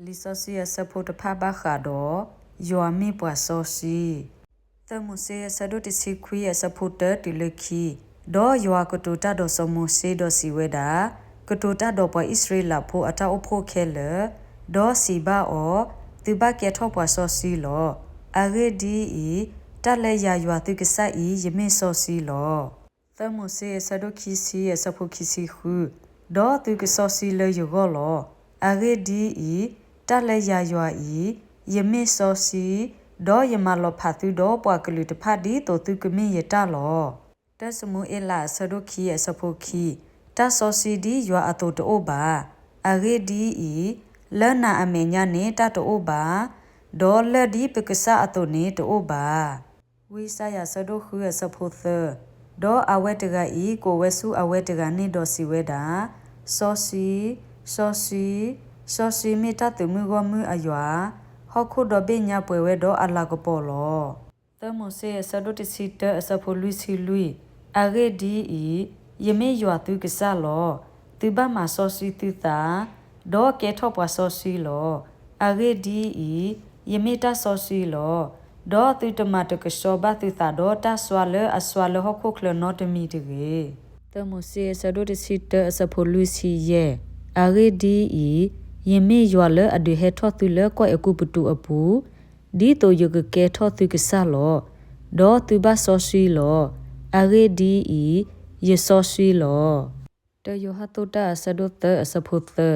လံာ်စီဆှံအဆၢဖိတဖၣ်ဘၣ်ဃးဒီး ယွၤမ့ၢ်ပှၤစီဆှံ. သၢမိၤၡ့အဆၢဒိၣ်တဆံခွံအဆၢဖိတၢတုၤလၢခံ, ဒီးယွၤကတိၤတၢ်ဒီးစီၤမိၤၡ့ဒီးစံးဝဲဒၣ်, ကတိၤတၢ်ဒီးပှၤအံၣ်စရ့လးဖိအတၢ်အိၣ်ဖှိၣ်ခဲလၢာ်, ဒီးစံးဘၣ်အီၤ, သုဘၣ်ကဲထီၣ်ပှၤစီဆှံလီၤ. အဂ့ၢ်ဒ်အံၤ, တၢ်လၢယၤယွၤသုကစၢ်အံၤ ယမ့ၢ်စီဆှံလီၤ. သၢမိၤၡ့အဆၢဒိၣ်ခံဆံအဆၢဖိခံဆံဃု, ဒီးသုကစီဆှံလၢယဂီၢ်လီၤ. အဂ့ၢ်ဒ်အံၤ, တၢ်လၢယၤယွၤအံၤ, ယမ့ၢ်စီဆှံ, ဒီးယမၤလီၤဖးသုဒီးပှၤကလုာ်တဖၣ်ဒ်သိးသုကမ့ၢ်ယတၢ်လီၤ. တၢစမူၤအ့လးအဆၢဒိၣ်ခံအဆၢဖိခံ, တၢ်စီဆှံဒ်ယွၤအသိးတအိၣ်ဘၣ်. အဂ့ၢ်ဒ်အံၤ, လၢနၤအမဲာ်ညါန့ၣ်တၢ်တအိၣ်ဘၣ်, ဒီးလၢၢ်ဒ်ပကစၢ်အသိးန့ၣ်တအိၣ်ဘၣ်. ဝံယၡါယၤအဆၢဒိၣ်ဃုအဆၢဖိသၢ, ဒီးအဝဲတဂၤအံၤ ကိးဝဲဆူအဝဲတဂၤန့ၣ်ဒီးစံးဝဲဒၣ်, စီဆှံ, စီဆှံ, စီဆှံမ့ၢ်တၢ်သုးမုၢ်ဂီၢ်မုၢ်အယွၤ, ဟီၣ်ခိၣ်ဒီဘ့ၣ်ညါပှဲၤဝဲဒီးအလၤကပီၤလီၤ. သၢမိၤၡ့အဆၢဒိၣ်တဆံတၢအဆၢဖိလွံၢ်ဆံလွံၢ်, အဂ့ၢ်ဒ်အံၤ, ယမ့ၢ်ယွၤသုကစၢ်လီၤ. သုဘၣ်မၤစီဆှံသုသး, ဒီးကဲထီၣ်ပှၤစီဆှံလီၤ. အဂ့ၢ်ဒ်အံၤ, ယမ့ၢ်တၢ်စီဆှံလီၤ. ဒီးသုတမၤတကဆှီဘၣ်သုသးဒီးတၢ်စွါလၢအစွါလၢဟီၣ်ခိၣ်ချၢနီတမံၤတဂ့ၤ. သၢမိၤၡ့အဆၢဒိၣ်တဆံတၢအဆၢဖိလွံၢ်ဆံယဲၢ်, အဂ့ၢ်ဒ်အံၤ, ယမ့ၢ်ယွၤလၢအဒုးဟဲထီၣ်သုလၢကီၢ်အဲၤကူပတူးအပူၤ, ဒ်သိးယကကဲထီၣ်သုကစၢ်လီၤ. ဒီးသုဘၣ်စီဆှံလီၤ. အဂ့ၢ်ဒ်အံၤ, ယစီဆှံလီၤ. တၢယိၤဟၣ်သိၣ်တၢအဆၢဒိၣ်သၢအဆၢဖိသၢ,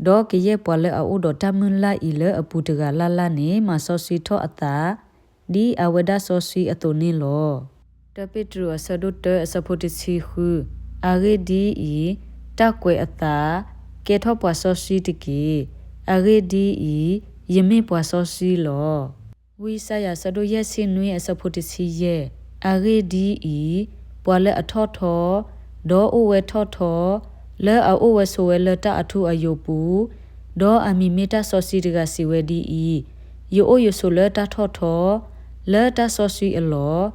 ဒီးကယဲၢ်ပှၤလၢအအိၣ်ဒီးတၢ်မုၢ်လၢ်အံၤလၢအပူၤတဂၤလၢ်လၢ်န့ၣ် မၤစီဆှံထီၣ်အသး, ဒ်အဝဲဒၣ်စီဆှံအသိးန့ၣ်လီၤ. တၢပ့းတရူးအဆၢဒိၣ်တၢအဆၢဖိတဆံဃု, အဂ့ၢ်ဒ်အံၤ, တၢ်ကွဲးအသး, ကဲထီၣ်ပှၤစီဆှံတက့ၢ်. အဂ့ၢ်ဒ်အံၤ, ယမ့ၢ်ပှၤစီဆှံလီၤ. ဝံယၡါယၤအဆၢဒိၣ်ယဲၢ်ဆံနွံအဆၢဖိတဆံယဲၢ်, အဂ့ၢ်ဒ်အံၤ, ပှၤလၢအထီၣ်ထီ, ဒီးအိၣ်ဝဲထီၣ်ထီ, လၢအအိၣ်ဝဲဆိးဝဲလၢတၢ်အထူအယိာ်ပူၤ, ဒီးအမံၤမ့ၢ်တၢ်စီဆှံတဂၤစံးဝဲဒ်အံၤ, ယအိၣ်ယဆိးလၢတၢ်ထီၣ်ထီ, လၢတၢ်စီဆှံအလီၢ်,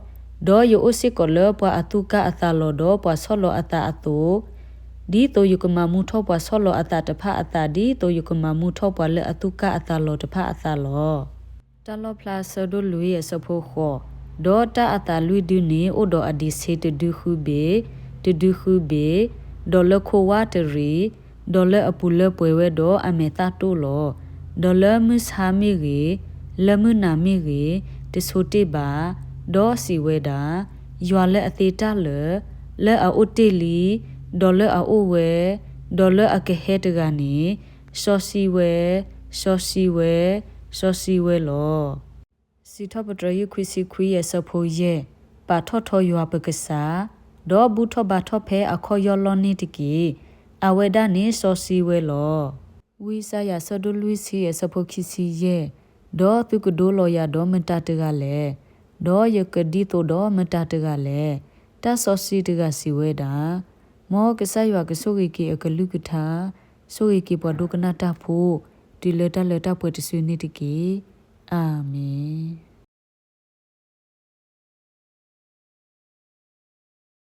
ဒီးယအိၣ်စ့ၢ်ကီးလၢပှၤအသူၣ်ကၢ်အသးလီၢ်ဒီးပှၤဆီၣ်လီၤအသးအသိး, ဒ်သိးယကမၤမူထီၣ်ပှၤဆီၣ်လီၤအသးတဖၣ်အသး ဒ်သိးယကမၤမူထီၣ်ပှၤလၢအသူၣ်ကၢ်အသးလီၢ်တဖၣ်အသးလီၤ. တၢ်လီၣ်ဖျါအဆၢဒိၣ်လွံၢ်အဆၢဖိဃိး, ဒီးတၢ်အသးလွံၢ်ဒုန့ၣ် အိၣ်ဒီးအဒံးဆှံတဒုဃုဘ့ၣ်, တဒုဃုဘ့ၣ်, ဒီးလၢခိဝါတရံး, ဒီးလၢအပူၤလၢပှဲၤဝဲဒီးအမဲာ်သၣ်တိၣ်လီၤ. ဒီးလၢမုၢ်ဆါမ့ၢ်ဂ့ၤ, လၢမုၢ်နၤမ့ၢ်ဂ့ၤ, တဆိတ့ၢ်ဘၣ်, ဒီးစံးဝဲဒၣ်, ယွၤလၢအသ့တၢ်လၢာ်, လၢအအိၣ်တ့ၢ်လံ, ဒီးလၢအအိၣ်ဝဲ, ဒီးလၢအကဟဲတဂၤန့ၣ်, စီဆှံဝဲ, စီဆှံဝဲ, စီဆှံဝဲလီၤ. စံးထီၣ်ပတြၢၤ ယုၢ်ခွံဆံခွံအဆၢဖိယဲၢ်, ပာ်ထီၣ်ထီယွၤပကစၢ်, ဒီးဘူၣ်ထီၣ်ဘါထီၣ်ဖဲအခီၣ်ယီၢ်လီၢ်န့ၣ်တက့ၢ်. အဝဲဒၣ်န့ၣ်စီဆှံဝဲလီၤ. ဝံယၡါယၤအဆၢဒိၣ်လွံၢ်ဆံအဆၢဖိခံဆံယဲၢ်, ဒီးသုကဒိလီၤယၤဒီးမတၤတဂၤလဲၣ်. ဒီးယကဒ်သိးဒီးမတၤတဂၤလဲၣ်. တၢ်စီဆှံတဂၤစံးဝဲဒၣ်, မ်ကစၢ်ယွၤကဆိၣ်ဂ့ၤက့ၤအကလုၢ်ကထါ, ဆိၣ်ဂ့ၤက့ၤပှၤဒိကနၣ်တၢ်ဖိ, တုၤလၢတၢ်လၢတၢ်ပှဲၤတစုန့ၣ်တက့ၢ်. အၤမ့ၣ်.